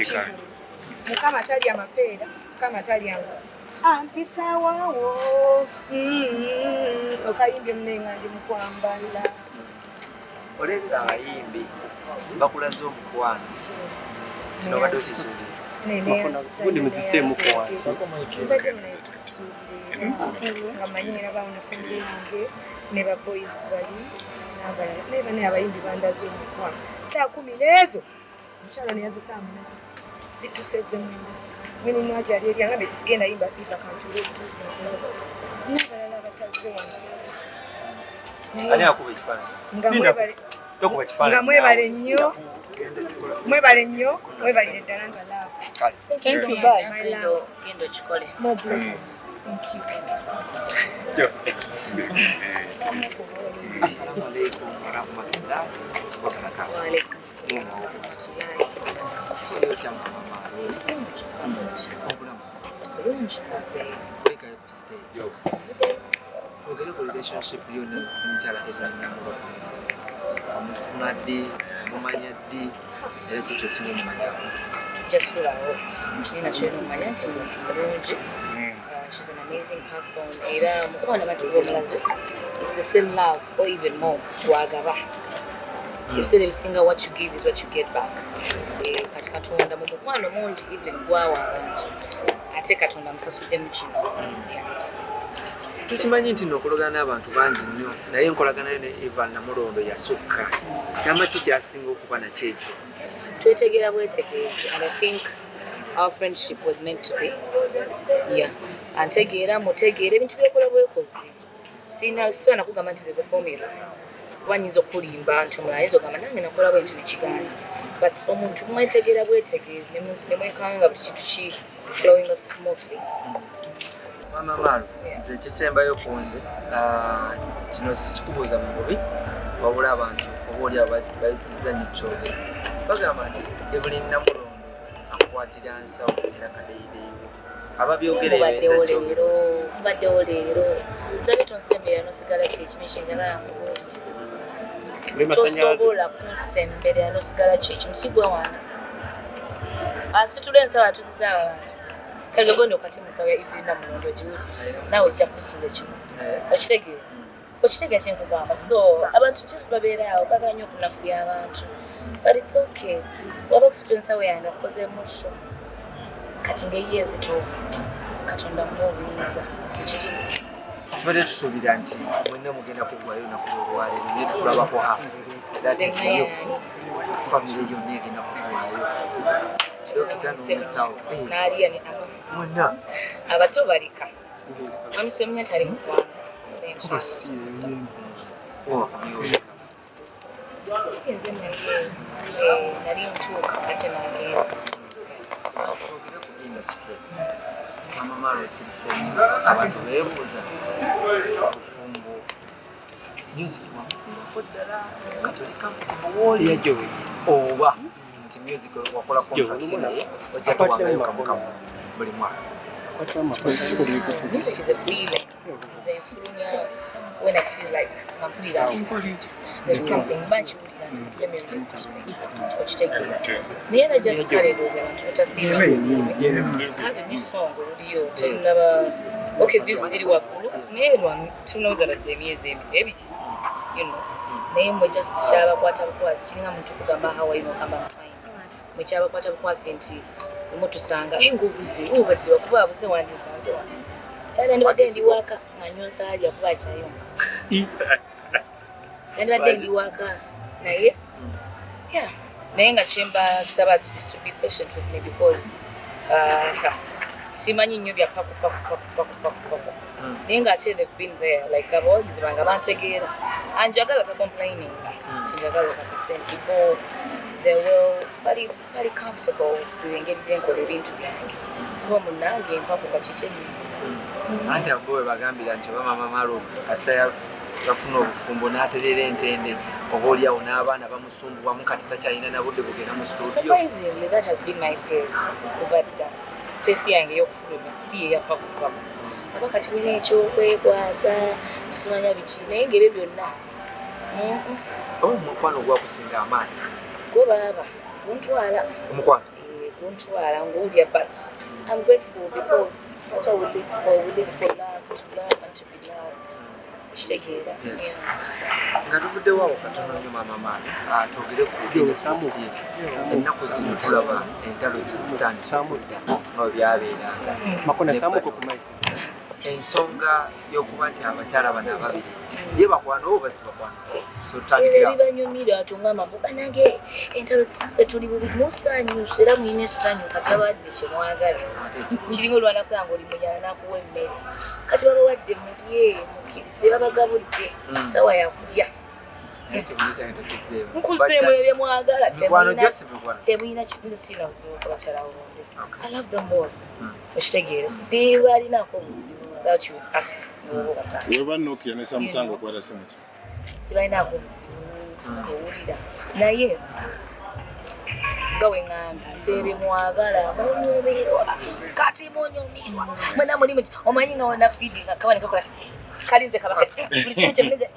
Kinkolera. Mukama talya mapeera, Mukama talya nguzi. Ampisa waawo. Okayimbye munenga ndi mukwambala. Oleese abayimbi bakulaze omukwano, kino obadde okisuubira? Gundi muziseemuko wansi. Mbadde munaye sikisuubira, nga manyi nera bawo ne family yange ne ba boys bali n'abalala, naye bane abayimbi bandaze omukwano saa 10 n'ezo, omukyalo neyaze saa 8, bituseze 9, mwini nwagi ali eri angambe sigenda yimba iva kantule obutuusi nkulaba n'abalala batazze wano. Naye Ani akuba ekifaananyi? Nga mwebale. Tokuba ekifaananyi. Nga mwebale nnyo, mwebale nnyo, mwebalire ddala nze love. Kale. Thank you so Thank you, much, bye. my Genda love. genda okikole. More blessings. Thank you. Thank you. Assalamu alaikum warahmatullahi wabarakatuh. Waalaikum salam warahmatullahi. Kiriyo kya mama Maalo? Obulamu? Bulungi kuze. Kulikayo ku stage, twogere ku relationship yo ne omukyala Evelyn Namulondo. Omufuna ddi? Omumanya ddi? Era kiki osinga omumanyako? Tujja sulawo, naye nakyo olina omumanya nti muntu mulungi. She's an amazing person, era mukwano abantu gomulaze, it's the same love or even more gwagaba. Ebiseera ebisinga what you give is what you get back. Kati Katonda mu mukwano mungi Evelyn gwawa abantu, ate Katonda amusasuddemu kino. Yeah. Tukimanyi nti nookolagana n'abantu bangi nnyo, naye enkolagana yo ne Evan Namulondo yasukka. Kyama ki kyasinga okuba nakyo ekyo? Twetegeera bwetegeezi, and I think our friendship was meant to be. Yeah, antegeera, mutegeera, ebintu byokola bwekozi. Sina sisobola nakugamba nti there's a formula, kuba nyinza okukulimba nti omulala ayinza okugamba nange nakola bwe nti nekigaana, but omuntu mwetegeera bwetegeezi ne mwekanga buli kintu ki flowing smoothly. Maama Maalo, Yeah. nze ekisembayo ku nze, kino sikikubuuza mu bubi, wabula abantu oba oli abo bayitiriza nnyo kyogera, bagamba nti Evelyn Namulondo akwatira nsawo era kadeyideyiwo ababyogera. Mubaddewo leero, mubaddewo leero, nzabe tonsemberera nosigala kyekimu. Ekyenjagala nkubuulire, tosobola kunsemberera nosigala kyekimu. Sigwe wange asitula ensawo atuziza abo abantu. Kale gogonda okate mu nsawo ya Evelyn Namulondo ogiwuli, naawe ojja kusuula ekimu. Okitegeera? Okitegeera kyenkugamba? So abantu just babeera awo bagala nnyo okunafuya abantu, but it's okay. Waba okusitula ensawo yange akozeemu sho kati ng'eyo ezito, Katonda muwa obuyinza ekitiibwa. Tubadde tusuubira nti mwenna mugenda kuggwayo olunaku lwolwaleero, naye tukulabako half. That is Ffenna you. yaani? Famire yonna egenda kuggwayo, dokita n'omusawo. N'aliya ne ama. Mwenna. Abato balika mwami Semunya tali mu ggwanga. Owakomyewo? Sigenze naye, nali ntuuka ate n'agenda. Twogere ku industry. Mama Maalo, ekirisemu abantu beebuuza obufumbo, music wamufunako ddala kati oli comfortable wooli, oba nti music wakola contract naye ojja tuwangayo kamukamu buli mwaka? Music is a feeling. Nze nfulumya when I feel like nga mpulira nti kati there's something, mba nkiwulira nti kati let me release something. Okitegeera? Naye era just kale ndowooza abantu batasiima busiime. I have a new song oluliyo telinaba, okay, views ziri waggulu, naye tunaweza nadde emyezi 2. Naye mwe just kyabakwata bukwasi, kiringa muntu kugamba, "How are you?" nokamba, "I'm fine." Mwe kyabakwata bukwasi nti omutusanga engobuze obadde wakuba abuze wandinsanze wano, era nandibadde ndi waka nga nyonsa alya kuba akyayonka, nandibadde ndi waka. Naye yeah, naye nga kyembasaba is to be patient with me because simanyi nnyo bya paku paku paku paku paku paku, naye ng'ate they've been there, like abawagizi bange bantegeera, anjagala tacomplaininga nti njagala okakase nti bo they will bali comfortable with engeri gyenkola ebintu byange, kuba munnange mpakuka kiki ennyo. Anti abo bwe bagambira nti oba Mama Maalo kasita yafuna obufumbo n'aterera entende, oba oliawo n'abaana bamusumbuwamu, kati takyalina na budde bugenda mu studio. Surprisingly, that has been my pace kuva dda. Pace yange ey'okufulumya si eyapakupaku, aba kati nina ekyokwekwasa simanya biki, naye ngaebyo byonna Oba omukwano gwakusinga amaanyi? Gwo baaba guntwala. Omukwano? Eh, Guntwala nguwulya, but I'm grateful because that's what we live for. We live for love, to love and to be loved. Kitegeera? Yes. Yeah. Nga tuvuddewo awo katono nnyo, Maama Maalo, twogere ku industry. Ennaku zino tulaba entalo zitandise okudda nga bwe byabeeranga. Makona, samuko ku mic. Ensonga y'okuba nti abakyala bano ababiri ye bakwano oba si bakwano, so Ebyo tutandikira bibanyumira tungamba mbu banange entalo zisise, tuli bubi, musanyuse era mulina essanyu. Kati abadde kyemwagala kiringa olwana kusanga oli munyala nakuwa emmere, kati babawadde mulye, mukkirize, babagabudde. Sawa yakulya. Ekibuuzo kyange tokizzeemu. Nkuzeemu ebyo mwagala. Mikwano Temulina gyo si mikwano? Temulina nze sirina buzibu ku bakyala bombi. I love them both. Okitegeera? Sibalinako buzibu that you would ask noba obasanga. Weba Nokia ne Samsung, okwata simu ki? Sibalinaako buzibu, owulira? Naye nga we ŋŋambye nti ebyo mwagala munyumirwa, kati munyumirwa mwena muli muti omanyi nga wona feed nga kaba nekakola kalinze kabaka buli kimu kyemulinze,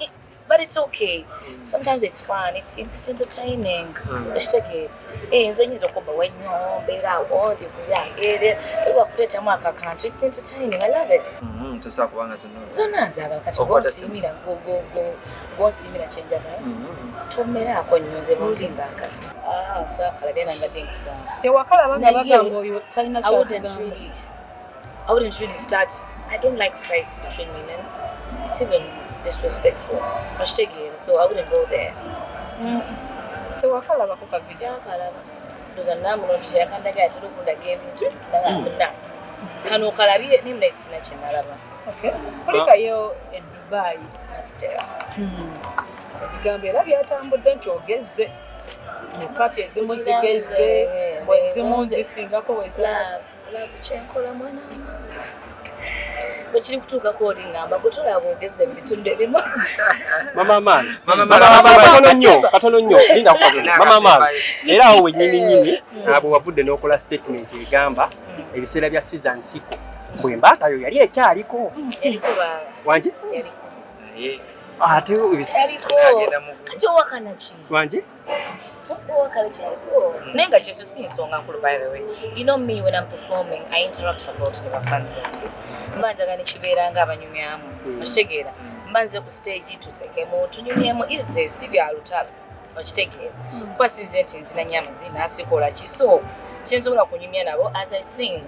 but it's okay, sometimes it's fun, it's entertaining. Okitegeera? Eh, nze nyinza okuba wennyo mbeera awo ndi kubyange wakuleetamu akakantu. It's entertaining, I love it. Tosobola kubanga zonna Zonna nzaagala kati. Okwata Gonsiimira gonsiimira kyenjagala. Tomeraako nnyo, nze bombi mbaagala. Ah, saakalabye nambadde nkugamba. Tewakalaba nga Naye, bagamba oyo talina I wouldn't kyatugamba. really, I wouldn't really start. I don't like fights between women. It's even disrespectful. Okitegeera? So I wouldn't go there. Tewakalabako ka video? Saakalaba. Ndoza namulondisa yakandaga atera okundaga ebintu tunaga munange. Kano okalabye naye munaye sina kye nalaba. Okay. Kulikayo e Dubai. Navuddeyo. Ebigambo era byatambudde nti ogezze mukati, ezimu zigezze, ezimu zisingako weza. Love, love kyenkola mwana wa mama. Bwe kiri kutuukako oli ngamba gwe tolaba ogezze mu bitundu ebimu. Mama Maalo. Mama Mama Maalo. Maalo, katono nnyo, katono nnyo. Linda ku katono. Mama Maalo. N'akasembayo. Era awo wennyini nnyini abo wavudde n'okola statement egamba ebiseera bya season siko bwe embaata yo yali ekyaliko. Yaliko baaba. Wangi? Yaliko. Naye Ate Yaliko. Agenda mu Kati owakana ki? Wangi? Owakana kyaliko. Naye nga kyekyo si nsonga nkulu. By the way, you know me, when I'm performing I interact a lot ne bafans bange. Mba njagala ne kibeera nga abanyumyamu. Okitegeera? Mba nze ku stage tusekemu, tunyumyemu, ize si bya lutalo. Okitegeera? Kuba sinze nti nzina nnyo amazina, sikola ki, so kyensobola kunyumya nabo as I sing.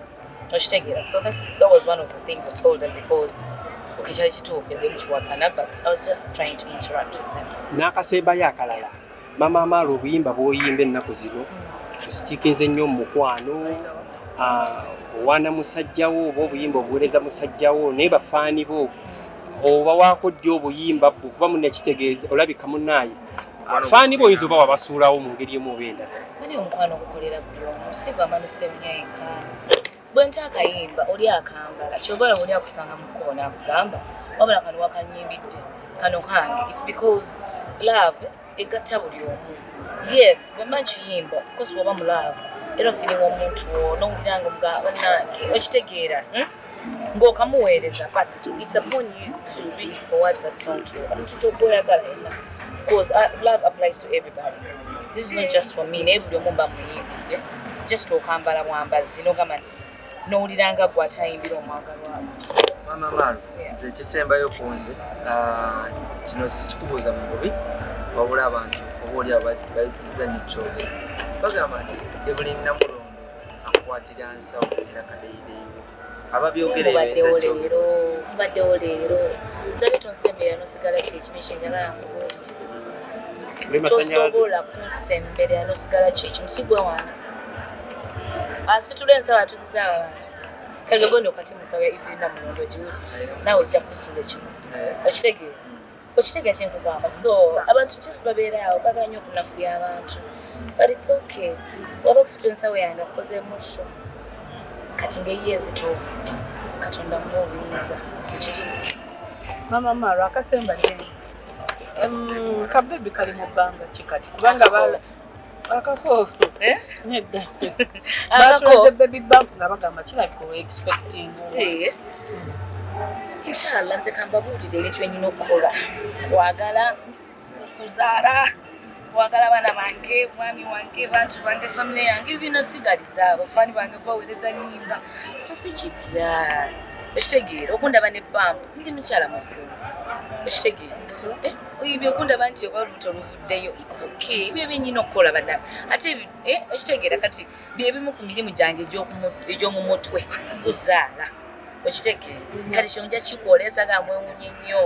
Okitegeera? So that was one of the things I told them because okay, kyali kituufu yadde mukiwakana, but I was just trying to interact with them. N'akasembayo akalala. Mama Maalo, obuyimba bw'oyimba ennaku zino ositiikinze nnyo mu mukwano, owaana musajjawo oba obuyimba obuweereza musajjawo, naye bafaani bo oba waako ddi obuyimba bwo? Kuba munakitegeeza olabika munnaaye faani bo oyinza oba wabasuulawo mu ngeri emu oba endala. Bani omukwano ogukolera buli omu, si gwamba nosemunya yekka. Bwe nta akayimba oli akambala, kyova olaba oli akusanga mu kkubo n'akugamba wabula kano wakanyimbidde kano kange. It's because love egatta buli omu. Yes, bwe mba nkiyimba, of course woba mu love era ofeelinga omuntu wo nowulira nga omuga bannange, okitegeera, Ng'okamuweereza, but it's upon you to really forward that song to omuntu gy'oba oyagala yenna, because love applies to everybody. This is not just for me, naye buli omu mba muyimbidde, just okambala bwambazi n'ogamba nti nowulira nga gwe atayimbira omwagalwawo. Mama Maalo, Yeah. nze ekisembayo ku nze, kino sikikubuuza mu bubi, wabula abantu oba oli awo bayitiriza nnyo kyogera, bagamba nti Evelyn Namulondo akwatira nsawo era kadeyideyiwo ababyogera. Mubaddewo Ebenza kyogera. leero, mubaddewo leero, nzale tonsemberera nosigala kyekimu kyenjagala nkubuulire. Tosobola kunsemberera nosigala kyekimu, sigwe wange asitula ensawo atuziza abo abantu. Kale gondi okati mu nsawo ya Evelyn Namulondo ogiwuli naawe ojja kusuula ekimu. Okitegeera? Okitegeera kyenkugamba? So abantu just babeera awo bagala nnyo okunafuya abantu, but it's okay. Waba okusitula ensawo yange akozeemu sho kati ng'eyo ezito Katonda muwa obuyinza ekitiibwa. Mama Maro, akasemba gye kabebi kali mu bbanga ki kati? Kubanga akako Eh? nedda. Akako. Batulaze baby bump nga bagamba kirabika owe expecting. Eh. Inshallah, nze kambabuulire ebintu byenyina okukola: kwagala, kuzaala. Kwagala baana bange, mwami wange, bantu bange, family yange, binasigaliza abafaani bange, kubaweereza nyimba, so si kipya, okitegeera? Okundaba ne bump, ndi mukyala mufumbo, okitegeera? Ebyo okundaba nti oba olubuto luvuddeyo, it's okay. Ebyo byenyina okukola, bannange. Ate okitegeera, kati byebimu ku mirimu gyange egy'omu mutwe, kuzaala, okitegeera? Kati kyo nja kikola, esaga mwewunye nnyo.